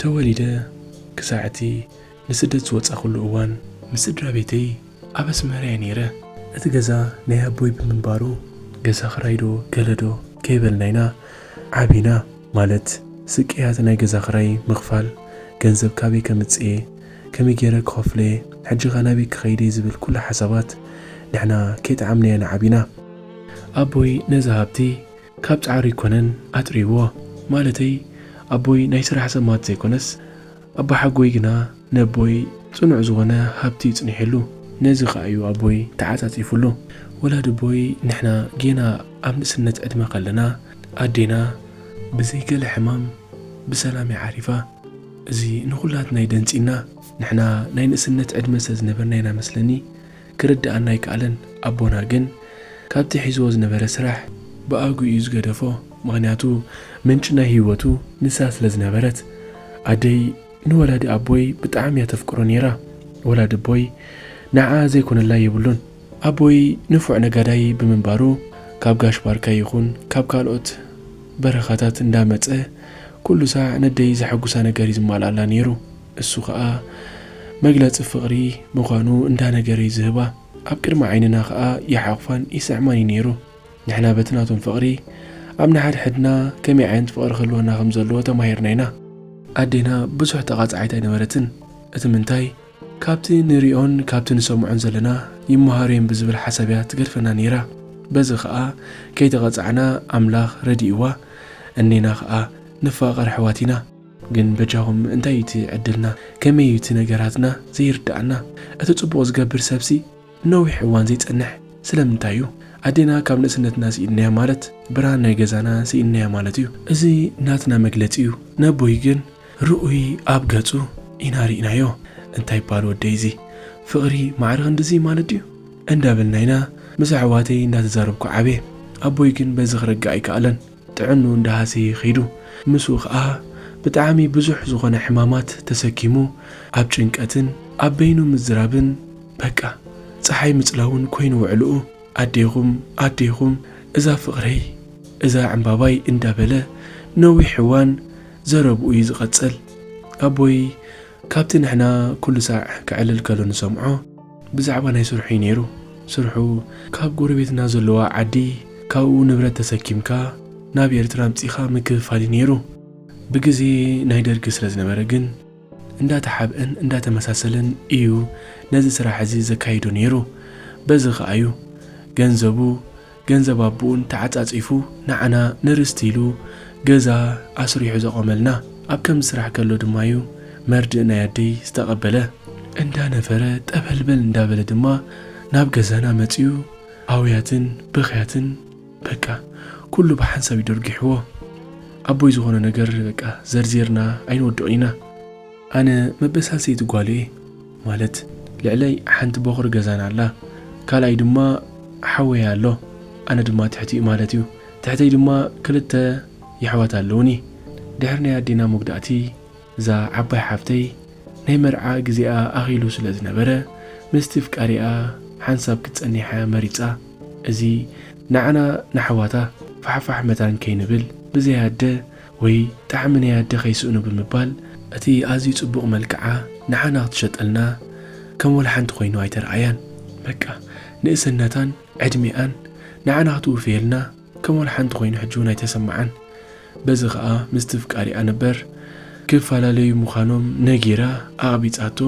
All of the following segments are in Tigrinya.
ተወሊደ ክሳዕ እቲ ንስደት ዝወጻኹሉ እዋን፣ ምስ ስድራ ቤተይ ኣብ ኣስመራ እየ ነይረ። እቲ ገዛ ናይ ኣቦይ ብምንባሩ፣ ገዛ ክራይ ዶ ገለ ዶ ከይበልና ኢና ዓቢና። ማለት፣ ስቅያት ናይ ገዛ ክራይ ምኽፋል፣ ገንዘብ ካበይ ከምጽእ እየ፣ ከመይ ገይረ ክኸፍሎ እየ፣ ሕጂ ኸ ናበይ ክኸይድ እየ ዝብል ኩሉ ሓሳባት ንሕና ከይጠዓምናዮ ኢና ዓቢና። ኣቦይ ነዚ ሃብቲ ካብ ጻዕሩ ኣይኮነን ኣጥርይዎ። ማለተይ፣ ኣቦይ ናይ ስራሕ ሰብ ማለት ዘይኮነስ፣ ኣቦሓጎይ ግና ነቦይ ጽኑዕ ዝኾነ ሃብቲ እዩ ጽኒሕሉ። ነዚ ኸኣ እዩ ኣቦይ ተዓጻጺፉሉ። ወላዲ ኣቦይ ንሕና ጌና ኣብ ንእስነት ዕድመ ከለና፣ ኣዴና ብዘይ ገለ ሕማም ብሰላም እያ ዓሪፋ። እዚ ንኹላትና እዩ ደንጺና። ንሕና ናይ ንእስነት ዕድመ ስለ ዝነበርና ኢና መስለኒ ክርድኣና ኣይከኣለን። ኣቦና ግን ካብቲ ሒዝዎ ዝነበረ ስራሕ ብኣግኡ እዩ ዝገደፎ። ምኽንያቱ ምንጪ ናይ ህይወቱ ንሳ ስለ ዝነበረት። ኣደይ ንወላዲ ኣቦይ ብጣዕሚ እያ ተፍቅሮ ነይራ። ወላዲ ኣቦይ ንዓኣ ዘይኮነላ የብሉን። ኣቦይ ንፉዕ ነጋዳይ ብምንባሩ፣ ካብ ጋሽ ባርካ ይኹን ካብ ካልኦት በረኻታት እንዳመጸ፣ ኩሉ ሳዕ ነደይ ዘሐጉሳ ነገር እዩ ዝማልኣላ ነይሩ። እሱ ኸኣ መግለጺ ፍቕሪ ምዃኑ እንዳነገረ እዩ ዝህባ። ኣብ ቅድሚ ዓይንና ኸኣ ይሓቑፋን ይስዕማን እዩ ነይሩ። ንሕና በቲ ናቶም ፍቕሪ ኣብ ንሓድሕድና ከመይ ዓይነት ፍቕሪ ክህልወና ከም ዘለዎ ተማሂርና ኢና። ኣዴና ብዙሕ ተቓጻዒት ኣይነበረትን። እቲ ምንታይ፣ ካብቲ ንሪኦን ካብቲ ንሰምዖን ዘለና ይመሃሩ እዮም ብዝብል ሓሳብ እያ ትገድፈና ነይራ። በዚ ኸኣ ከይተቐጻዕና ኣምላኽ ረዲእዋ፣ እኔና ኸኣ ንፋቐር ኣሕዋት ኢና። ግን በጃኹም እንታይ እዩ እቲ ዕድልና? ከመይ እዩ እቲ ነገራትና ዘይርድኣና? እቲ ጽቡቕ ዝገብር ሰብሲ ነዊሕ እዋን ዘይጸንሕ ስለምንታይ እዩ? ኣዴና ካብ ንእስነትና ስኢንናያ ማለት ብርሃን ናይ ገዛና ስኢንናያ ማለት እዩ። እዚ ናትና መግለጺ እዩ። ነቦይ ግን ርኡይ ኣብ ገጹ ኢና ርኢናዮ። እንታይ ይበሃል ወደይ እዚ? ፍቕሪ ማዕረ ክንድዚ ማለት ድዩ? እንዳበልና ኢና ምስ ኣሕዋተይ እንዳተዛረብኩ ዓብየ። ኣቦይ ግን በዚ ክረግእ ኣይከኣለን። ጥዕንኡ እንዳሃሰየ ከይዱ። ምስኡ ኸኣ ብጣዕሚ ብዙሕ ዝኾነ ሕማማት ተሰኪሙ፣ ኣብ ጭንቀትን ኣብ በይኑ ምዝራብን፣ በቃ፣ ጸሓይ ምጽላውን ኮይኑ ውዕልኡ። ኣዴኹም፣ ኣዴኹም፣ እዛ ፍቕረይ፣ እዛ ዕምባባይ እንዳበለ ነዊሕ እዋን ዘረብኡ እዩ ዝቐጽል። ኣቦይ ካብቲ ንሕና ኩሉ ሳዕ ክዕልል ከሎ ንሰምዖ፣ ብዛዕባ ናይ ስርሑ እዩ ነይሩ። ስርሑ ካብ ጎረቤትና ዘለዋ ዓዲ፣ ካብኡ ንብረት ተሰኪምካ ናብ ኤርትራ ኣምጺኻ ምክፍፋል እዩ ነይሩ። ብግዜ ናይ ደርጊ ስለ ዝነበረ ግን፣ እንዳተሓብአን እንዳተመሳሰለን እዩ ነዚ ስራሕ እዚ ዘካይዶ ነይሩ። በዚ ኸኣ እዩ ገንዘቡ፣ ገንዘብ ኣቦኡን ተዓጻጺፉ ንዓና ንርስቲ ኢሉ ገዛ ኣስሪሑ ዘቖመልና። ኣብ ከምዚ ስራሕ ከሎ ድማ እዩ መርድእ ናይ ኣደይ ዝተቐበለ። እንዳነፈረ ጠበልበል እንዳበለ ድማ ናብ ገዛና መጺኡ ኣውያትን ብኽያትን፣ በቃ፣ ኩሉ ብሓንሳብ እዩ ደርጊሕዎ። ኣቦይ ዝኾነ ነገር፣ በቃ፣ ዘርዚርና ኣይንወድኦን ኢና። ኣነ መበሳሰይቲ ጓሉ እየ። ማለት፣ ልዕለይ ሓንቲ በኹሪ ገዛና ኣላ። ካልኣይ ድማ ሓወይ ኣሎ። ኣነ ድማ ትሕቲኡ ማለት እዩ። ትሕተይ ድማ ክልተ የሕዋት ኣለዉኒ። ድሕሪ ናይ ኣዴና መጉዳእቲ፣ እዛ ዓባይ ሓፍተይ ናይ መርዓ ግዜኣ ኣኺሉ ስለ ዝነበረ፣ ምስቲ ፍቃሪኣ ሓንሳብ ክትጸኒሓ መሪጻ። እዚ ንዓና ንኣሕዋታ ፋሕፋሕ መታን ከይንብል፣ ብዘይ ኣደ ወይ ጣዕሚ ናይ ኣደ ከይስእኑ ብምባል፣ እቲ ኣዝዩ ጽቡቕ መልክዓ ንዓና ክትሸጠልና ከም ወላ ሓንቲ ኮይኑ ኣይተረኣያን። በቃ፣ ንእስነታን ዕድሜኣን ንዓና ክትውፍየልና ከም ወላ ሓንቲ ኮይኑ ሕጂ እውን ኣይተሰምዓን። በዚ ኸኣ ምስቲ ፍቃሪኣ ነበር ክፈላለዩ ምዃኖም ነጊራ ኣቕቢጻቶ።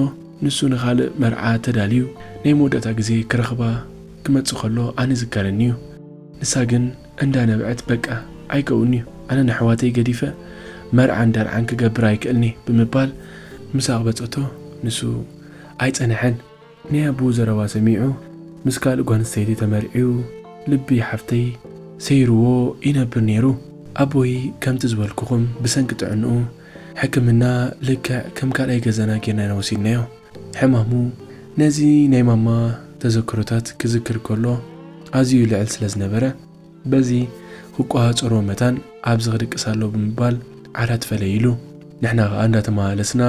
ንሱ ንኻልእ መርዓ ተዳልዩ ናይ መወዳእታ ግዜ ክረኽባ ክመጽእ ከሎ ኣነ ይዝከረኒ እዩ። ንሳ ግን እንዳነብዐት፣ በቃ፣ ኣይከውን'ዩ፣ ኣነ ንኣሕዋተይ ገዲፈ መርዓን ደርዓን ክገብር ኣይክእልን'የ ብምባል ምስ ኣቕበጸቶ፣ ንሱ ኣይጸንሐን። ናይ ኣቦኡ ዘረባ ሰሚዑ ምስ ካልእ ጓል ኣንስተይቲ ተመርዕዩ፣ ልቢ ሓፍተይ ሰይርዎ ይነብር ነይሩ። ኣቦይ ከምቲ ዝበልኩኹም ብሰንኪ ጥዕንኡ ሕክምና ልክዕ ከም ካልኣይ ገዛና ጌርና ኢና ወሲድናዮ። ሕማሙ ነዚ ናይ ማማ ተዘክሮታት ክዝክር ከሎ ኣዝዩ ልዕል ስለ ዝነበረ፣ በዚ ክቆጻጸሮ መታን ኣብዚ ክድቅስ ኣሎ ብምባል ዓራት ፈለይ ኢሉ። ንሕና ኸኣ እንዳተመላለስና፣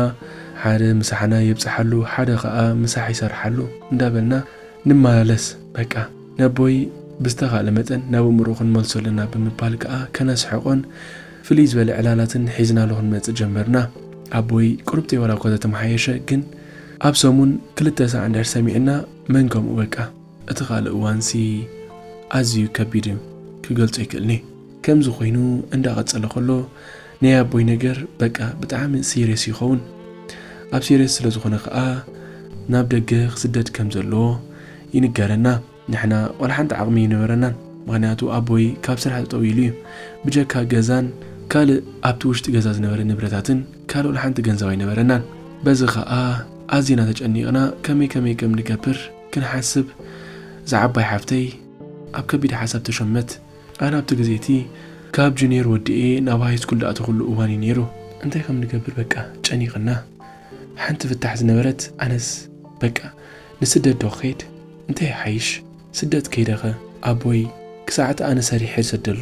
ሓደ ምሳሕና የብጽሓሉ፣ ሓደ ኸኣ ምሳሕ ይሰርሓሉ እንዳበልና ንመላለስ። በቃ፣ ነቦይ ብዝተኻእለ መጠን ናብ ኣእምሮኡ ክንመልሶ ኣለና ብምባል ከኣ ከነስሕቖን ፍልይ ዝበለ ዕላላትን ሒዝናሉ ክንመጽእ ጀመርና። ኣቦይ ቁሩብተይ ዋላ እኳ ተተመሓየሸ፣ ግን ኣብ ሰሙን ክልተ ሳዕ እንድሕር ሰሚዕና መን ከምኡ በቃ። እቲ ካልእ እዋንሲ ኣዝዩ ከቢድ እዩ፣ ክገልጾ ኣይክእልን'የ። ከምዚ ኮይኑ እንዳቐጸለ ከሎ ናይ ኣቦይ ነገር በቃ ብጣዕሚ ሲርየስ ይኸውን። ኣብ ሲርየስ ስለ ዝኾነ ከኣ ናብ ደገ ክስደድ ከም ዘለዎ ይንገረና። ንሕና ዋላ ሓንቲ ዓቕሚ ኣይነበረናን፣ ምኽንያቱ ኣቦይ ካብ ስራሕ ጠጠው ኢሉ እዩ። ብጀካ ገዛን ካልእ ኣብቲ ውሽጢ ገዛ ዝነበረ ንብረታትን ካልእ ዋላ ሓንቲ ገንዘብ ኣይነበረናን። በዚ ኸኣ ኣዚና ተጨኒቕና ከመይ ከመይ ከም ንገብር ክንሓስብ፣ እዛ ዓባይ ሓፍተይ ኣብ ከቢድ ሓሳብ ተሸመት። ኣነ ኣብቲ ግዜ እቲ ካብ ጁኒየር ወዲኤ ናብ ሃይ ስኩል ዝኣተኹሉ እዋን እዩ ነይሩ። እንታይ ከም ንገብር በቃ ጨኒቕና። ሓንቲ ፍታሕ ዝነበረት ኣነስ በቃ ንስደት ዶ ክኸይድ? እንታይ ይሓይሽ? ስደት ከይደኸ ኣቦይ ክሳዕ እቲ ኣነ ሰሪሐ ዝሰደሉ።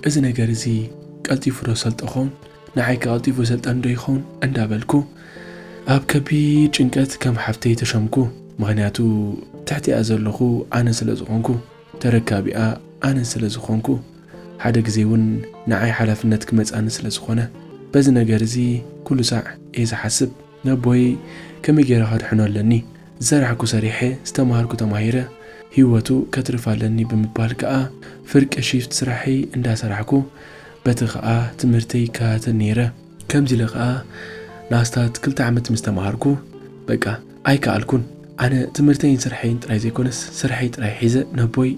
እዚ ነገር እዚ ቀልጢፉ ዶ ሰልጠ ኸውን? ንዓይ ከ ቀልጢፉ ሰልጠኒ ዶ ይኸውን? እንዳበልኩ ኣብ ከቢድ ጭንቀት ከም ሓፍተይ ተሸምኩ። ምኽንያቱ ትሕቲኣ ዘለኹ ኣነ ስለ ዝኾንኩ፣ ተረካቢኣ ኣነ ስለ ዝኾንኩ፣ ሓደ ግዜ እውን ንዓይ ሓላፍነት ክመጻኒ ስለ ዝኾነ፣ በዚ ነገር እዚ ኩሉ ሳዕ እየ ዝሓስብ። ነቦይ ከመይ ገይረ ከድሕኖ ኣለኒ? ዝሰራሕኩ ሰሪሐ፣ ዝተማሃርኩ ተማሂረ፣ ህይወቱ ከትርፍ ኣለኒ ብምባል ከኣ ፍርቂ ሺፍት ስራሐይ እንዳሰራሕኩ፣ በቲ ከኣ ትምህርተይ ይከታተል ነይረ። ከምዚ ኢለ ከኣ ንኣስታት ክልተ ዓመት ምስ ተማሃርኩ፣ በቃ ኣይከኣልኩን። ኣነ ትምህርተይን ስርሐይን ጥራይ ዘይኮነስ፣ ስርሐይ ጥራይ ሒዘ ነቦይ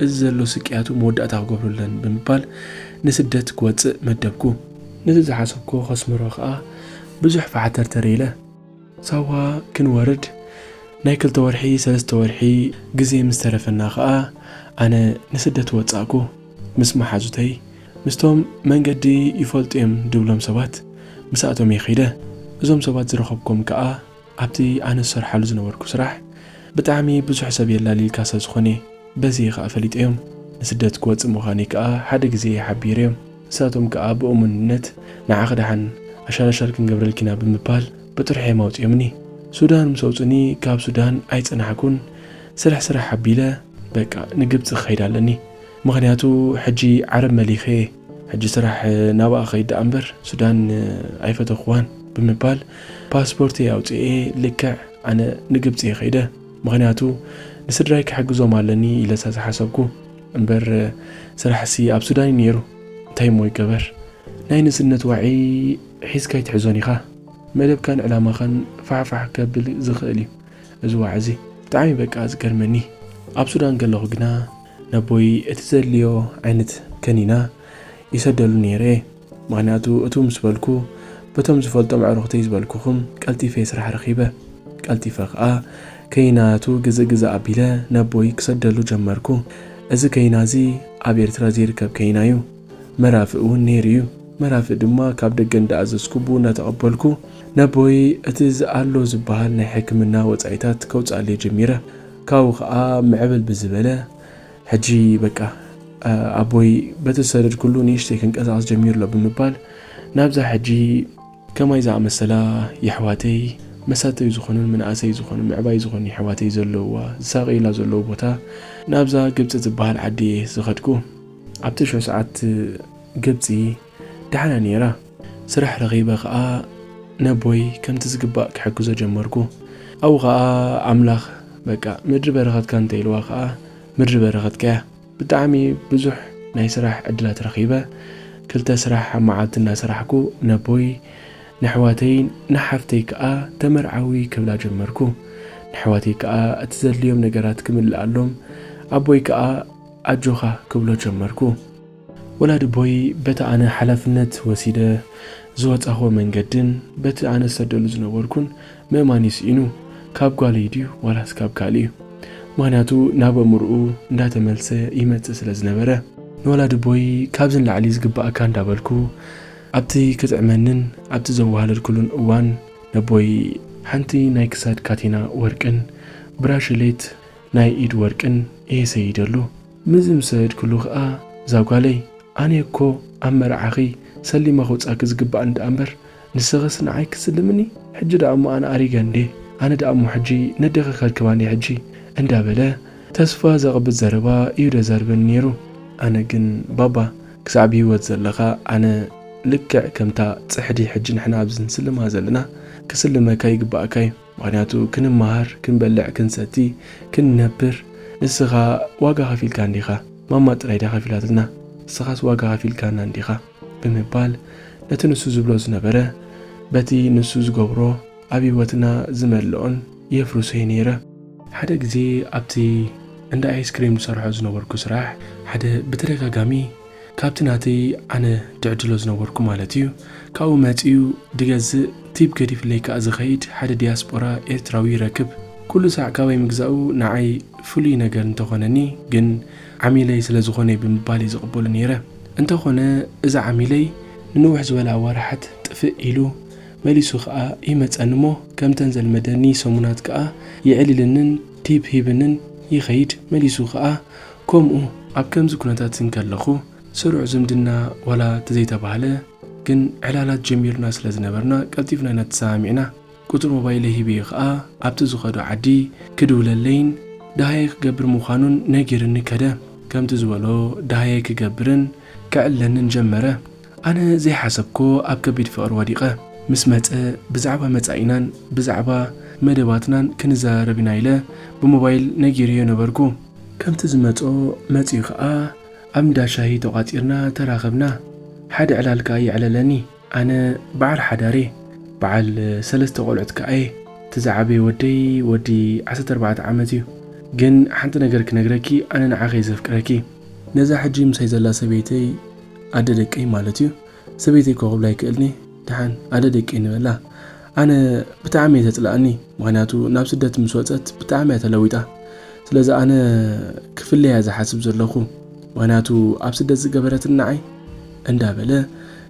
እዚ ዘሎ ስቅያቱ መወዳእታ ክገብረሉ ኣለኒ ብምባል ንስደት ክወጽእ መደብኩ። ነዚ ዝሓሰብኩ ከስምሮ ከኣ ብዙሕ ፋሕተርተር ኢለ። ሳዋ ክንወርድ ናይ ክልተ ወርሒ፣ ሰለስተ ወርሒ ግዜ ምስ ተረፈና ከኣ ኣነ ንስደት ወጻእኩ። ምስ መሓዙተይ፣ ምስቶም መንገዲ ይፈልጡ እዮም ድብሎም ሰባት ምስኣቶም እየ ከይደ። እዞም ሰባት ዝረኸብኮም ከኣ ኣብቲ ኣነ ዝሰርሓሉ ዝነበርኩ ስራሕ ብጣዕሚ ብዙሕ ሰብ የላልይልካ ስለ ዝኾነ፣ በዚ ከኣ ፈሊጠዮም። ንስደት ክወጽእ ምዃነይ ከኣ ሓደ ግዜ እየ ሓቢረዮም። ንሳቶም ከኣ ብእሙንነት ንዓኺ ደሓን ኣሻልኣሻል ክንገብረልኪ ኢና ብምባል ብጥርሑ እዮም ኣውጺኦምኒ። ሱዳን ምስ ኣውጹኒ ካብ ሱዳን ኣይጸናሕኩን። ስራሕ ስራሕ ኣቢለ በቃ ንግብጺ ክኸይድ ኣለኒ። ምኽንያቱ ሕጂ ዓረብ መሊኸ እየ። ሕጂ ስራሕ ናብኣ ኸይድ ደኣ እምበር ሱዳን ኣይፈተኽዋን ብምባል ፓስፖርተይ ኣውጺኤ ልክዕ ኣነ ንግብጺ እየ ኸይደ። ምኽንያቱ ንስድራይ ክሕግዞም ኣለኒ ኢለ ስለ ዝሓሰብኩ። እምበር ስራሕሲ ኣብ ሱዳን እዩ ነይሩ። እንታይ እሞ ይገበር? ናይ ንእስነት ዋዒ ሒዝካ ኣይትሕዞን ኢኻ። መደብካን ዕላማኻን ፋሕፋሕ ከብል ዝኽእል እዩ እዚ ዋዒ እዚ። ብጣዕሚ በቃ ዝገርመኒ። ኣብ ሱዳን ከለኹ ግና ነቦይ እቲ ዘድልዮ ዓይነት ከኒና ይሰደሉ ነይረ እየ። ምኽንያቱ እቱ ምስ በልኩ፣ በቶም ዝፈልጦም ኣዕሩኽተይ ዝበልኩኹም ቀልጢፈ ስራሕ ረኺበ። ቀልጢፈ ኸኣ ከይናቱ ግዝእ ግዝእ ኣቢለ ነቦይ ክሰደሉ ጀመርኩ። እዚ ከይና እዚ ኣብ ኤርትራ ዘይርከብ ከይና እዩ። መራፍእ እውን ነይሩ እዩ። መራፍእ ድማ ካብ ደገ እንዳኣዘዝኩ ብኡ እናተቐበልኩ ነቦይ እቲ ዝኣሎ ዝበሃል ናይ ሕክምና ወጻኢታት ከውጽኣለይ ጀሚረ። ካብኡ ኸኣ ምዕብል ብዝበለ ሕጂ በቃ፣ እ፣ ኣቦይ በቲ ዝሰደድኩሉ ንእሽተይ ክንቀሳቐስ ጀሚሩ ኣሎ ብምባል ናብዛ ሕጂ ከማይ ዝኣመሰላ የሕዋተይ፣ መሳተዩ ዝኾኑን መናእሰይ ዝኾኑ፣ ምዕባይ ዝኾኑ የሕዋተይ ዘለውዋ፣ ዝሳቐዩላ ዘለዉ ቦታ፣ ናብዛ ግብጺ ዝበሃል ዓዲ እየ ዝኸድኩ። ኣብቲ ሽዑ ሰዓት ግብጺ ደሓና ነይራ። ስራሕ ረኺበ ኸኣ ነቦይ ከምቲ ዝግባእ ክሕግዞ ጀመርኩ። ኣብኡ ኸኣ ኣምላኽ በቃ ምድሪ በረኸትካ እንተ ኢልዋ ኸኣ ምድሪ በረኸትካ እያ። ብጣዕሚ ብዙሕ ናይ ስራሕ ዕድላት ረኺበ። ክልተ ስራሕ ኣብ መዓልቲ እናሰራሕኩ ነቦይ ንኣሕዋተይ ንሓፍተይ ከኣ ተመርዓዊ ክብላ ጀመርኩ። ንኣሕዋተይ ከኣ እቲ ዘድልዮም ነገራት ክምልኣሎም ኣቦይ ከኣ ኣጆኻ ክብሎ ጀመርኩ። ወላዲ ኣቦይ በቲ ኣነ ሓላፍነት ወሲደ ዝወጻኽዎ መንገድን በቲ ኣነ ዝሰደሉ ዝነበርኩን ምእማን ይስኢኑ። ካብ ጓለይ ድዩ ዋላስ ካብ ካልእ እዩ? ምኽንያቱ ናብ ኣእምርኡ እንዳተመልሰ ይመጽእ ስለ ዝነበረ። ንወላዲ ኣቦይ ካብዚ ንላዕሊ ዝግባኣካ እንዳበልኩ ኣብቲ ክጥዕመንን ኣብቲ ዘወሃለልኩሉን እዋን ነቦይ ሓንቲ ናይ ክሳድ ካቴና ወርቅን ብራሽሌት ናይ ኢድ ወርቅን እየ ሰይደሉ። ምዚ ምስ ሰደድኩሉ ኸኣ፣ እዛ ጓለይ፣ ኣነ እኮ ኣብ መርዓኺ ሰሊመ ክውጻኪ ዝግባኣኒ ደኣ እምበር፣ ንስኽስ ንዓይ ክትስልምኒ? ሕጂ ደኣ እሞ ኣነ ኣሪገ እንዴ? ኣነ ደኣ እሞ ሕጂ ነዴኺ ከርክባ እንዴ ሕጂ? እንዳበለ ተስፋ ዘቕብጽ ዘረባ እዩ ደዛርበኒ ነይሩ። ኣነ ግን፣ ባባ፣ ክሳዕ ብህይወት ዘለኻ ኣነ ልክዕ ከምታ ጽሕዲ ሕጂ ንሕና ኣብዚ ንስልማ ዘለና ክስልመካ ይግባኣካ እዩ። ምኽንያቱ ክንመሃር፣ ክንበልዕ፣ ክንሰቲ፣ ክንነብር ንስኻ ዋጋ ከፊልካ እንዲኻ። ማማ ጥራይ ድያ ከፊላትልና፣ ንስኻስ ዋጋ ከፊልካና እንዲኻ ብምባል ነቲ ንሱ ዝብሎ ዝነበረ በቲ ንሱ ዝገብሮ ኣብ ህይወትና ዝመልኦን የፍርሶ እየ ነይረ። ሓደ ግዜ ኣብቲ እንዳ ኣይስክሪም ዝሰርሖ ዝነበርኩ ስራሕ ሓደ ብተደጋጋሚ ካብቲ ናተይ ኣነ ድዕድሎ ዝነበርኩ ማለት እዩ፣ ካብኡ መጺኡ ድገዝእ ቲፕ ገዲፍለይ ከኣ ዝኸይድ ሓደ ዲያስፖራ ኤርትራዊ ይረክብ። ኩሉ ሳዕ ካባይ ምግዛኡ ንዓይ ፍሉይ ነገር እንተኾነኒ፣ ግን ዓሚለይ ስለ ዝኾነ እዩ ብምባል እየ ዝቕበሎ ነይረ። እንተኾነ እዚ ዓሚለይ ንንውሕ ዝበለ ኣዋርሓት ጥፍእ ኢሉ መሊሱ ከኣ ይመጸኒ እሞ፣ ከምተን ዘልመደኒ ሰሙናት ከኣ የዕልልንን ቲፕ ሂብንን ይኸይድ። መሊሱ ከኣ ከምኡ። ኣብ ከምዚ ኩነታት እንከለኹ ስሩዕ ዝምድና ዋላ ተዘይተባህለ፣ ግን ዕላላት ጀሚርና ስለ ዝነበርና ቀልጢፍና ኢና ተሰማሚዕና። ቁጽሪ ሞባይለይ ሂበዮ ከኣ ኣብቲ ዝኸዶ ዓዲ ክድውለለይን ደሃየ ክገብር ምዃኑን ነጊርኒ ከደ። ከምቲ ዝበሎ ደሃየ ክገብርን ክዕለንን ጀመረ። ኣነ ዘይሓሰብኮ ኣብ ከቢድ ፍቕሪ ወዲቐ። ምስ መጸ ብዛዕባ መጻኢናን ብዛዕባ መደባትናን ክንዘራረብ ኢና ኢለ ብሞባይል ነጊረዮ ነበርኩ። ከምቲ ዝመጾ መጺኡ ከኣ ኣብ እንዳ ሻሂ ተቋጺርና ተራኸብና። ሓደ ዕላል ከኣ የዕለለኒ። ኣነ በዓል ሓዳር እየ። በዓል ሰለስተ ቆልዑት ከኣ እየ። እቲ ዝዓበየ ወደይ ወዲ ዓሰርተ ኣርባዕተ ዓመት እዩ። ግን ሓንቲ ነገር ክነግረኪ፣ ኣነ ንዓኺ እየ ዘፍቅረኪ። ነዛ ሕጂ ምሳይ ዘላ ሰበይተይ፣ ኣደ ደቀይ ማለት እዩ። ሰበይተይ እኮ ክብላ ኣይክእልኒ። ደሓን ኣደ ደቀይ ንበላ። ኣነ ብጣዕሚ እየ ተጽልኣኒ፣ ምኽንያቱ ናብ ስደት ምስ ወጸት ብጣዕሚ እያ ተለዊጣ። ስለዚ ኣነ ክፍለያ ዝሓስብ ዘለኹ፣ ምኽንያቱ ኣብ ስደት ዝገበረትኒ ንዓይ እንዳበለ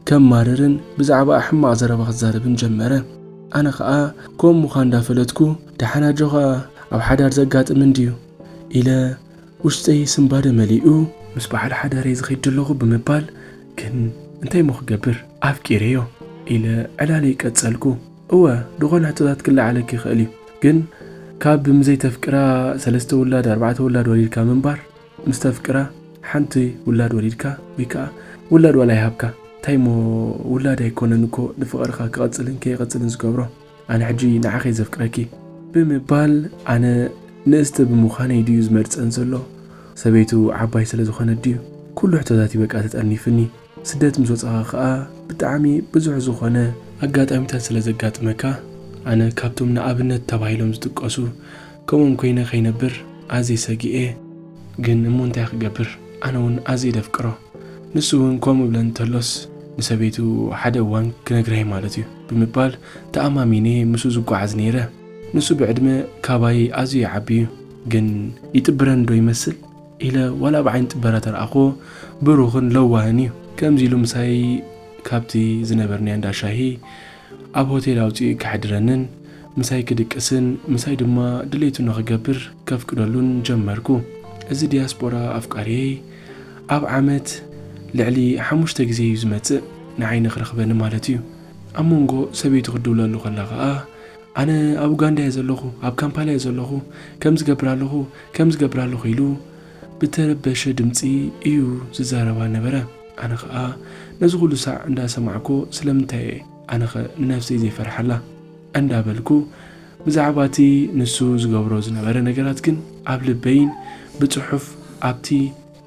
ከማርርን ብዛዕባ ሕማቕ ዘረባ ክዛረብን ጀመረ። ኣነ ኸኣ ከምኡ ምዃን እንዳፈለጥኩ፣ ደሓን ኣጆኻ፣ ኣብ ሓዳር ዘጋጥም እንድዩ ኢለ ውሽጠይ ስንባደ መሊኡ፣ ምስ በዓል ሓዳረይ ዝኸይድ ዘለኹ ብምባል፣ ግን እንታይ እሞ ክገብር፣ ኣፍቂረዮ ኢለ ዕላለይ ቀጸልኩ። እወ፣ ዝኾነ ሕቶታት ክለዓለኪ ይኽእል እዩ፣ ግን ካብ ምስ ዘይተፍቅራ ሰለስተ ውላድ፣ ኣርባዕተ ውላድ ወሊድካ ምንባር፣ ምስ ተፍቅራ ሓንቲ ውላድ ወሊድካ ወይ ከኣ ውላድ ዋላ ይሃብካ፣ እንታይ እሞ ውላድ ኣይኮነን እኮ ንፍቕርኻ ክቐጽልን ከይቐጽልን ዝገብሮ። ኣነ ሕጂ ንዓኺ እየ ዘፍቅረኪ ብምባል፣ ኣነ ንእስቲ ብምዃነይ ድዩ ዝመርጸን ዘሎ? ሰበይቱ ዓባይ ስለ ዝኾነት ድዩ? ኩሉ ሕቶታት እዩ በቃ ተጠርኒፍኒ። ስደት ምስ ወጻኻ ከኣ ብጣዕሚ ብዙሕ ዝኾነ ኣጋጣሚታት ስለ ዘጋጥመካ፣ ኣነ ካብቶም ንኣብነት ተባሂሎም ዝጥቀሱ ከምኦም ኮይነ ከይነብር ኣዝየ ሰጊኤ። ግን እሞ እንታይ ክገብር? ኣነ እውን ኣዝየ ደፍቅሮ። ንሱ እውን ከምኡ እብለ እንተሎስ ንሰበይቱ ሓደ እዋን ክነግራ እየ ማለት እዩ ብምባል ተኣማሚነ ምስኡ ዝጓዓዝ ነይረ። ንሱ ብዕድመ ካባይ ኣዝዩ ይዓቢ እዩ፣ ግን ይጥብረኒ ዶ ይመስል ኢለ ዋላ ብዓይኒ ጥበራ ተረኣኽዎ ብሩኽን ለዋህን እዩ። ከምዚ ኢሉ ምሳይ ካብቲ ዝነበርናዮ እንዳ ሻሂ ኣብ ሆቴል ኣውጺኡ ከሕድረንን ምሳይ ክድቅስን ምሳይ ድማ ድሌቱ ንኽገብር ከፍቅደሉን ጀመርኩ። እዚ ዲያስፖራ ኣፍቃሪየይ ኣብ ዓመት ልዕሊ ሓሙሽተ ግዜ እዩ ዝመጽእ ንዓይ ንኽረኽበኒ ማለት እዩ። ኣብ መንጎ ሰበይቱ ክትድውለሉ ከላ ኸኣ ኣነ ኣብ ኡጋንዳ እየ ዘለኹ፣ ኣብ ካምፓላ እየ ዘለኹ፣ ከም ዝገብር ኣለኹ፣ ከም ዝገብር ኣለኹ ኢሉ ብተረበሸ ድምጺ እዩ ዝዛረባ ነበረ። ኣነ ኸኣ ነዚ ኩሉ ሳዕ እንዳሰማዕኩ ስለምንታይ እየ ኣነኸ ንነፍሰይ ዘይፈርሓላ እንዳበልኩ ብዛዕባ እቲ ንሱ ዝገብሮ ዝነበረ ነገራት ግን ኣብ ልበይን ብጽሑፍ ኣብቲ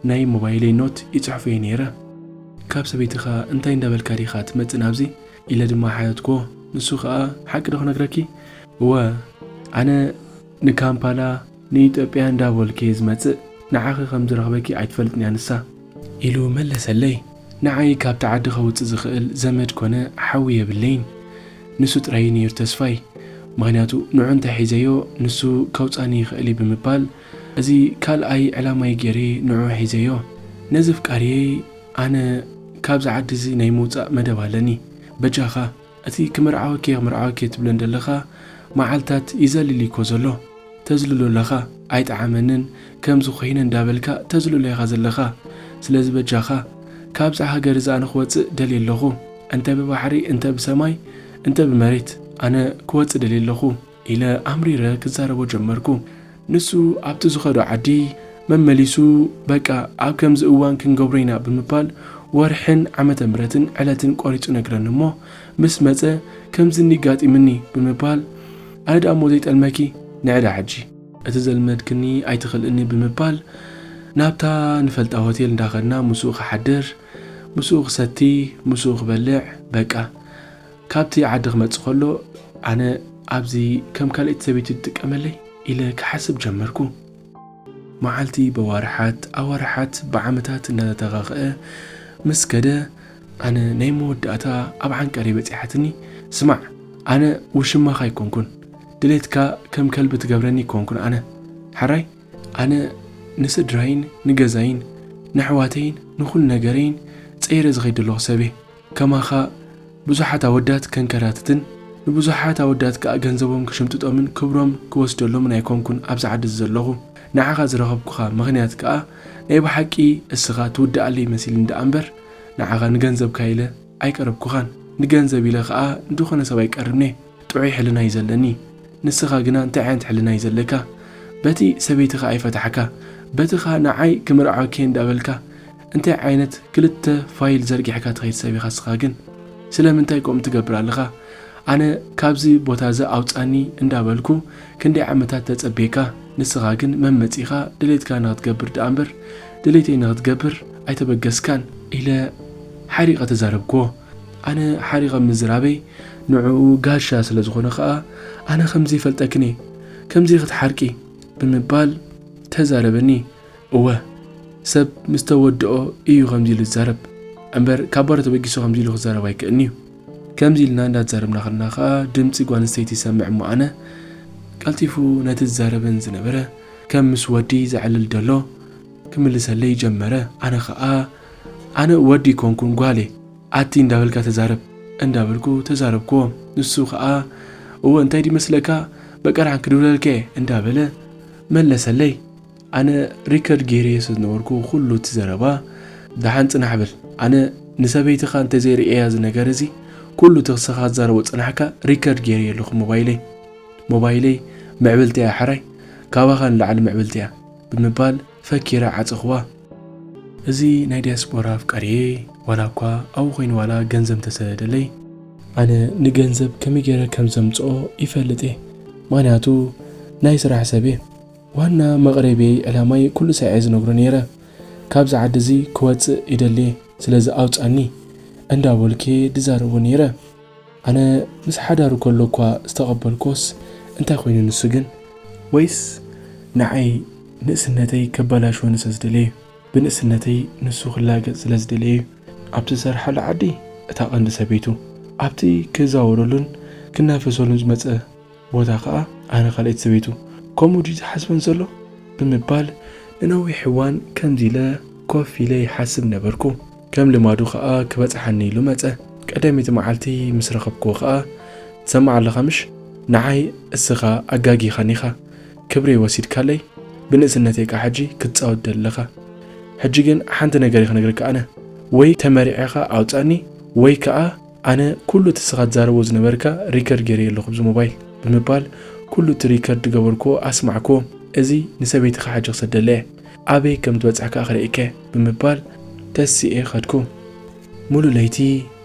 ናይ ሞባይለይ ኖት ይጽሕፎ እየ ነይረ። ካብ ሰበይትኻ እንታይ እንዳበልካ ዲኻ ትመጽእ ናብዚ? ኢለ ድማ ሓተትኩዎ። ንሱ ኸኣ ሓቂ ዶ ክነግረኪ? እወ፣ ኣነ ንካምፓላ ንኢትዮጵያ እንዳበልኩ እየ ዝመጽእ፣ ንዓኺ ከም ዝረኽበኪ ኣይትፈልጥን እያ ንሳ። ኢሉ መለሰለይ። ንዓይ ካብቲ ዓዲ ከውጽእ ዝኽእል ዘመድ ኮነ ሓዊ የብለይን። ንሱ ጥራይ እዩ ነይሩ ተስፋይ። ምኽንያቱ ንዑ እንተ ሒዘዮ ንሱ ከውጻኒ ይኽእል እዩ ብምባል እዚ ካልኣይ ዕላማይ ገይረ ንዑ ሒዘዮ። ነዚ ኣፍቃሪየይ ኣነ ካብዚ ዓዲ እዚ ናይ ምውጻእ መደብ ኣለኒ። በጃኻ እቲ ክምርዓወኪ እየ ክምርዓወኪ እየ ትብለን ዘለኻ መዓልታት ይዘልል እዩ እኮ ዘሎ። ተዝልሎ ኣለኻ ኣይጠዓመንን ከምዚ ኮይነ እንዳበልካ ተዝልሎ ኢኻ ዘለኻ። ስለዚ በጃኻ ካብዛ ሃገር እዛ ኣነ ክወጽእ ደልየ ኣለኹ። እንተ ብባሕሪ እንተ ብሰማይ እንተ ብመሬት ኣነ ክወጽእ ደልየ ኣለኹ ኢለ ኣምሪረ ክዛረቦ ጀመርኩ። ንሱ ኣብቲ ዝኸዶ ዓዲ መመሊሱ በቃ ኣብ ከምዚ እዋን ክንገብሮ ኢና ብምባል ወርሕን ዓመተ ምሕረትን ዕለትን ቆሪጹ ነግረኒ እሞ፣ ምስ መጸ ከምዚ እንዲ ጋጢምኒ ብምባል፣ ኣነ ደኣ እሞ ዘይጠልመኪ ንዕዳ ሕጂ። እቲ ዘልመድክኒ ኣይትኽልእኒ ብምባል፣ ናብታ ንፈልጣ ሆቴል እንዳኸድና ምስኡ ክሓድር፣ ምስኡ ክሰቲ፣ ምስኡ ክበልዕ፣ በቃ። ካብቲ ዓዲ ክመጽእ ከሎ፣ ኣነ ኣብዚ ከም ካልኣይቲ ሰበይቲ ትጥቀመለይ ኢለ ክሓስብ ጀመርኩ። መዓልቲ በዋርሓት፣ ኣዋርሓት በዓመታት እንዳተተኻኸአ ምስ ከደ፣ ኣነ ናይ መወዳእታ ኣብ ዓንቀረይ በጺሓትኒ። ስማዕ፣ ኣነ ውሽማኻ ኣይኮንኩን። ድሌትካ ከም ከልቢ ትገብረኒ ኣይኮንኩን ኣነ። ሓራይ፣ ኣነ ንስድራይን ንገዛይን ንኣሕዋተይን ንኹሉ ነገረይን ጸይረ ዝኸይድ ዘለኹ ሰብ እየ። ከማኻ ብዙሓት ኣወዳት ከንከራትትን ንብዙሓት ኣወዳት ከኣ ገንዘቦም ክሽምጥጦምን ክብሮም ክወስደሎምን ኣይኮንኩን ኣብዚ ዓዲ እዚ ዘለኹ። ንዓኻ ዝረኸብኩኻ ምኽንያት ከኣ ናይ ብሓቂ እስኻ ትውድኣለይ መሲልኒ ደኣ እምበር፣ ንዓኻ ንገንዘብካ ኢለ ኣይቀረብኩኻን። ንገንዘብ ኢለ ከኣ ንዝኾነ ሰብ ኣይቀርብን እየ። ጥዑይ ሕልና እዩ ዘለኒ። ንስኻ ግና እንታይ ዓይነት ሕልና እዩ ዘለካ? በቲ ሰበይትኻ ኣይፈታሕካ፣ በትኻ ንዓይ ክምርዓወኪ እየ እንዳበልካ፣ እንታይ ዓይነት ክልተ ፋይል ዘርጊሕካ ትኸይድ ሰብ ኢኻ እስኻ ግን? ስለምንታይ ከምኡ ትገብር ኣለኻ? ኣነ ካብዚ ቦታ እዚ ኣውጻኒ እንዳበልኩ ክንደይ ዓመታት ተጸብየካ፣ ንስኻ ግን መመጺኻ ድሌትካ ንኽትገብር ደኣ እምበር ድሌተይ ንኽትገብር ኣይተበገስካን ኢለ ሓሪቐ ተዛረብክዎ። ኣነ ሓሪቐ ምዝራበይ ንዕኡ ጋሻ ስለ ዝኾነ ኸኣ፣ ኣነ ከምዚ ይፈልጠክን እየ፣ ከምዚ ክትሓርቂ ብምባል ተዛረበኒ። እወ፣ ሰብ ምስ ተወድኦ እዩ ከምዚ ኢሉ ዝዛረብ እምበር፣ ካብ ባዶ ተበጊሱ ከምዚ ኢሉ ክዛረብ ኣይክእልን እዩ። ከምዚ ኢልና እንዳተዛረብና ከለና ኸኣ ድምጺ ጓል ኣንስተይቲ ይሰምዕ እሞ ኣነ ቀልጢፉ ነቲ ዝዛረበን ዝነበረ ከም ምስ ወዲ ዘዕልል ደሎ ክምልሰለይ ጀመረ። ኣነ ኸኣ፣ ኣነ ወዲ ኮንኩን ጓል እየ፣ ኣቲ እንዳበልካ ተዛረብ እንዳበልኩ ተዛረብክዎ። ንሱ ኸኣ፣ እወ እንታይ ድመስለካ በቀርሓን ክድውለልከ እንዳበለ መለሰለይ። ኣነ ሪከርድ ገይረዮ ስለ ዝነበርኩ ኩሉ እቲ ዘረባ፣ ደሓን ጽናሕ በል፣ ኣነ ንሰበይትኻ እንተዘይርእየያ እዚ ነገር እዚ፣ ኩሉ እቲ ክስኻ ትዛረቦ ጸናሕካ ሪከርድ ገይረዮ ኣለኹ ሞባይለይ። ሞባይለይ ምዕብልቲ እያ ሓራይ፣ ካባኻ ንላዕሊ ምዕብልቲ እያ ብምባል ፈኪረ ዓጸኽዋ። እዚ ናይ ዲያስፖራ ኣፍቃሪየይ ዋላ እኳ ኣብኡ ኮይኑ ዋላ ገንዘብ እንተሰደደለይ፣ ኣነ ንገንዘብ ከመይ ገይረ ከም ዘምጽኦ ይፈልጥ እየ። ምኽንያቱ ናይ ስራሕ ሰብ እየ። ዋና መቕረቢየይ ዕላማይ ኩሉ ሳዕ እየ ዝነግሮ ነይረ። ካብዚ ዓዲ እዚ ክወጽእ ይደሊ እየ፣ ስለዚ ኣውጻኒ እንዳበልኩ እየ ዝዛረቦ ነይረ። ኣነ ምስ ሓዳሩ ከሎ እኳ ዝተቐበልኩዎስ እንታይ ኮይኑ ንሱ ግን? ወይስ ንዓይ ንእስነተይ ከባላሽወኒ ስለ ዝደለየ እዩ? ብንእስነተይ ንሱ ክላገጽ ስለ ዝደለየ እዩ። ኣብቲ ዝሰርሓሉ ዓዲ እታ ቀንዲ ሰበይቱ፣ ኣብቲ ክዛወረሉን ክናፈሰሉን ዝመጸ ቦታ ኸኣ ኣነ ካልኣይቲ ሰበይቱ። ከምኡ ድዩ ዝሓስበን ዘሎ? ብምባል ንነዊሕ እዋን ከምዚ ኢለ ኮፍ ኢለ ይሓስብ ነበርኩ። ከም ልማዱ ኸኣ ክበጽሓኒ ኢሉ መጸ። ቀዳመይቲ መዓልቲ ምስ ረኸብክዎ ኸኣ፣ "ትሰምዕ ኣለኻ ምሽ? ንዓይ እስኻ ኣጋጊኻኒ ኢኻ። ክብረይ ወሲድካለይ፣ ብንእስነተይ ከኣ ሕጂ ክትጻወት ደለኻ። ሕጂ ግን ሓንቲ ነገር እየ ክነግረካ ኣነ። ወይ ተመሪዕኻ ኣውጻኒ፣ ወይ ከኣ ኣነ ኩሉ እቲ እስኻ ትዛረቦ ዝነበርካ ሪከርድ ገይረዮ ኣለኹ ብዚ ሞባይል" ብምባል ኩሉ እቲ ሪከርድ ዝገበርክዎ ኣስማዕክዎ። "እዚ ንሰበይትኻ ሕጂ ክሰደላ እየ፣ ኣበይ ከም ትበጽሕ ከኣ ክርእየካ እየ" ብምባል ተሲኤ ከድኩ። ሙሉእ ለይቲ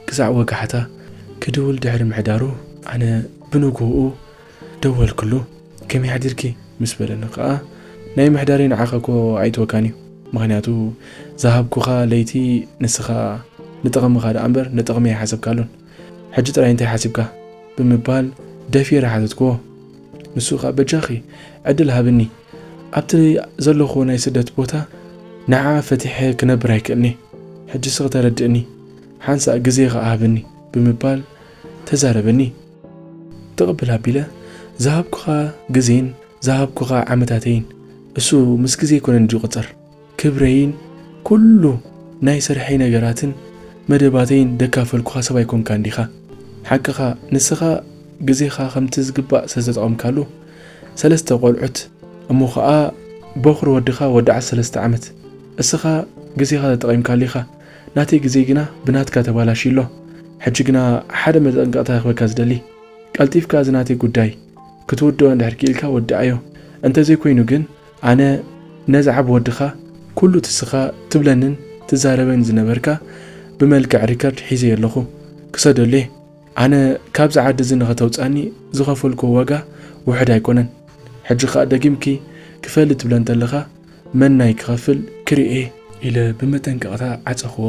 ክሳዕ ወጋሕታ ክድውል ድሕሪ ምሕዳሩ፣ ኣነ ብንግሆኡ ደወልክሉ። "ከመይ ሓዲርኪ?" ምስ በለኒ ከኣ፣ "ናይ ምሕዳረይ ንዓኻ እኮ ኣይእትወካን እዩ። ምኽንያቱ ዝሃብኩኻ ለይቲ ንስኻ ንጥቕምኻ ደኣ እምበር ንጥቕመይ ኣይሓሰብካሉን። ሕጂ ጥራይ እንታይ ሓሲብካ?" ብምባል ደፊረ ሓተትክዎ። ንሱ ከኣ፣ "በጃኺ ዕድል ሃብኒ። ኣብቲ ዘለኹዎ ናይ ስደት ቦታ ንዓኣ ፈቲሐ ክነብር ኣይክእልን እየ። ሕጂ እስኺ ተረድእኒ። ሓንሳእ ግዜ ከኣ ሃብኒ" ብምባል ተዛረበኒ። ትቕብል ኣቢለ ዝሃብኩኻ ግዜን ዝሃብኩኻ ዓመታተይን፣ እሱ ምስ ግዜ ኣይኮነን ዝቑጸር። ክብረይን ኩሉ ናይ ስርሐይ ነገራትን መደባተይን ደካፈልኩኻ ሰብ ኣይኮንካን ዲኻ? ሓቅኻ፣ ንስኻ ግዜኻ ከምቲ ዝግባእ ስለ ዝተጠቐምካሉ፣ ሰለስተ ቆልዑት እሞ ኸኣ በኹሪ ወድኻ ወዲ ዓሰርተ ሰለስተ ዓመት፣ እስኻ ግዜኻ ተጠቒምካሉ ኢኻ። ናተይ ግዜ ግና ብናትካ ተባላሽዩ ኣሎ። ሕጂ ግና ሓደ መጠንቀቕታ ክህበካ ዝደሊ፣ ቀልጢፍካ እዚ ናተይ ጉዳይ ክትውድኦ እንድሕር ክኢልካ ወድኣዮ። እንተዘይኮይኑ ግን ኣነ ነዚ ዓቢ ወድኻ ኩሉ እቲ እስኻ ትብለንን ትዛረበን ዝነበርካ ብመልክዕ ሪከርድ ሒዘዮ ኣለኹ። ክሰደሉ እየ። ኣነ ካብዚ ዓዲ እዚ ንኸተውጻኒ ዝኸፈልኩዎ ዋጋ ውሑድ ኣይኮነን። ሕጂ ኸኣ ደጊምኪ ክፈሊ ትብለ እንተለኻ መናይ ክኸፍል ክርኢ እየ ኢለ ብመጠንቀቕታ ዓጸኽዎ።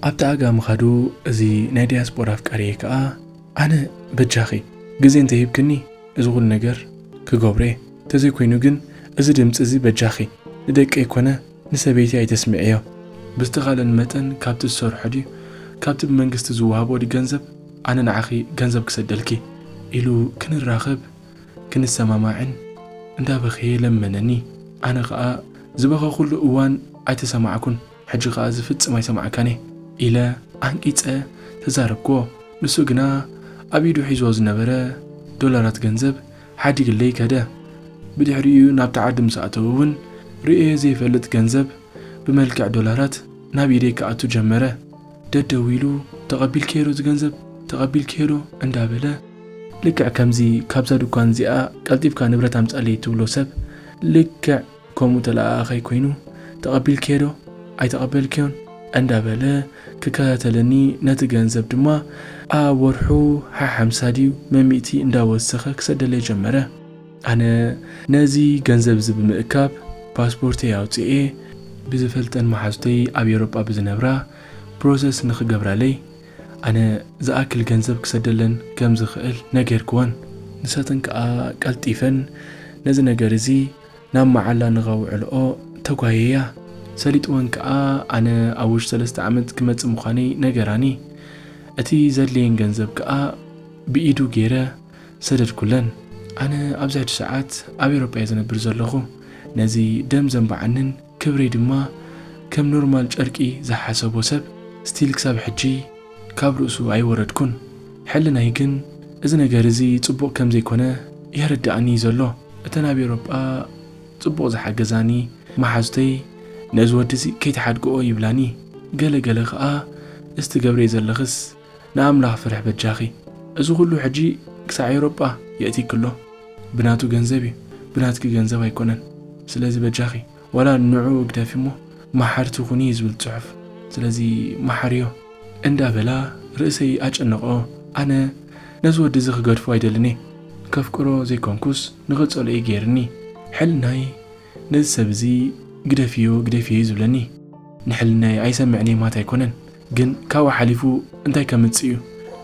ኣብቲ ኣጋ ምኻዱ እዚ ናይ ዲያስፖራ ኣፍቃሪየ ከኣ ኣነ በጃኺ ግዜ እንተሂብክኒ እዚ ኩሉ ነገር ክገብሮ እየ። ተዘይኮይኑ ግን እዚ ድምፂ እዚ በጃኺ ንደቀይ ኮነ ንሰበይቲ ኣይተስምዕዮ። ብዝተኻለን መጠን ካብቲ ዝሰርሖ ድዩ ካብቲ ብመንግስቲ ዝወሃቦ ድዩ ገንዘብ ኣነ ንዓኺ ገንዘብ ክሰደልኪ ኢሉ ክንራኸብ ክንሰማማዕን እንዳበኸየ ለመነኒ። ኣነ ኸኣ ዝበኸኹሉ እዋን ኣይተሰማዕኩን። ሕጂ ኸኣ እዚ ፍጽም ኣይሰማዕካን እየ ኢለ ኣንቂጸ ተዛረብክዎ። ንሱ ግና ኣብ ኢዱ ሒዝዎ ዝነበረ ዶላራት ገንዘብ ሓዲግለይ ከደ። ብድሕሪኡ ናብቲ ዓዲ ምስ ኣተወ እውን ርእየ ዘይፈልጥ ገንዘብ ብመልክዕ ዶላራት ናብ ኢደይ ክኣቱ ጀመረ። ደደዊሉ፣ "ተቐቢልክዮ ዶ እዚ ገንዘብ? ተቐቢልክዮ ዶ?" እንዳበለ፣ ልክዕ ከምዚ ካብዛ ድኳን እዚኣ ቀልጢፍካ ንብረት ኣምጻለይ ትብሎ ሰብ ልክዕ ከምኡ ተለኣኣኻይ ኮይኑ፣ "ተቐቢልክዮ ዶ? ኣይተቐበልክዮን?" እንዳበለ ክከታተለኒ፣ ነቲ ገንዘብ ድማ ኣብ ወርሑ ሓሓምሳ ድዩ መሚእቲ እንዳወሰኸ ክሰደለይ ጀመረ። ኣነ ነዚ ገንዘብ እዚ ብምእካብ ፓስፖርተይ ኣውፅኤ ብዝፈልጠን መሓዙተይ ኣብ ኤውሮጳ ብዝነብራ ፕሮሰስ ንኽገብራለይ ኣነ ዝኣክል ገንዘብ ክሰደለን ከም ዝኽእል ነጌርክወን። ንሳተን ከኣ ቀልጢፈን ነዚ ነገር እዚ ናብ መዓላ ንኸውዕልኦ ተጓየያ። ሰሊጥወን ከኣ ኣነ ኣብ ውሽጢ ሰለስተ ዓመት ክመጽእ ምዃነይ ነገራኒ። እቲ ዘድልየን ገንዘብ ከኣ ብኢዱ ገይረ ሰደድኩለን። ኣነ ኣብዚ ሕጂ ሰዓት ኣብ ኤውሮጳ እየ ዝነብር ዘለኹ። ነዚ ደም ዘንብዓንን ክብረይ ድማ ከም ኖርማል ጨርቂ ዝሓሰቦ ሰብ ስቲል ክሳብ ሕጂ ካብ ርእሱ ኣይወረድኩን። ሕልናይ ግን እዚ ነገር እዚ ጽቡቕ ከም ዘይኮነ የረድኣኒ እዩ ዘሎ። እተን ኣብ ኤውሮጳ ጽቡቕ ዝሓገዛኒ መሓዙተይ ነዚ ወዲ እዚ ከይትሓድግኦ ይብላኒ። ገለ ገለ ኸኣ እስቲ ገብረይ ዘለኽስ ንኣምላኽ ፍርሕ በጃኺ። እዚ ኩሉ ሕጂ ክሳዕ ኤውሮጳ የእቲክሎ። ብናቱ ገንዘብ እዩ፣ ብናትኪ ገንዘብ ኣይኮነን። ስለዚ በጃኺ ዋላ ንዑ ግደፊ እሞ መሓርቲ ኩኒ እዩ ዝብል ጽሑፍ። ስለዚ መሓርዮ እንዳበላ ርእሰይ ኣጨነቆ። ኣነ ነዚ ወዲ እዚ ክገድፎ ኣይደልን እየ። ከፍቅሮ ዘይኮንኩስ ንኽጸልኦ እዩ ገይርኒ። ሕልናይ ነዚ ሰብ እዚ ግደፍዮ፣ ግደፍዮ እዩ ዝብለኒ። ንሕልናይ ኣይሰምዕን እየ ማለት ኣይኮነን፣ ግን ካብኡ ሓሊፉ እንታይ ከምጽእ እዩ?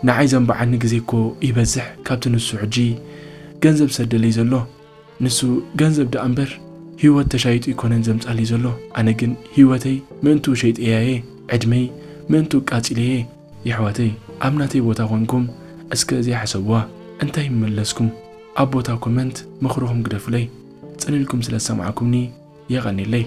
ንዓይ ዘንብዓኒ ግዜ እኮ ይበዝሕ ካብቲ ንሱ ሕጂ ገንዘብ ዝሰደለይ ዘሎ። ንሱ ገንዘብ ደኣ እምበር ህይወት ተሻይጡ ኣይኮነን ዘምጻለይ ዘሎ። ኣነ ግን ህይወተይ ምእንትኡ ሸይጠያ እየ፣ ዕድመይ ምእንትኡ ቃጺለየ። የሕዋተይ፣ ኣብ ናተይ ቦታ ኮንኩም እስከ እዚኣ ሕሰብዋ። እንታይ ምመለስኩም? ኣብ ቦታ ኮመንት ምኽርኹም ግደፉለይ። ጸኒልኩም ስለ ዝሰማዕኩምኒ የቐንየለይ።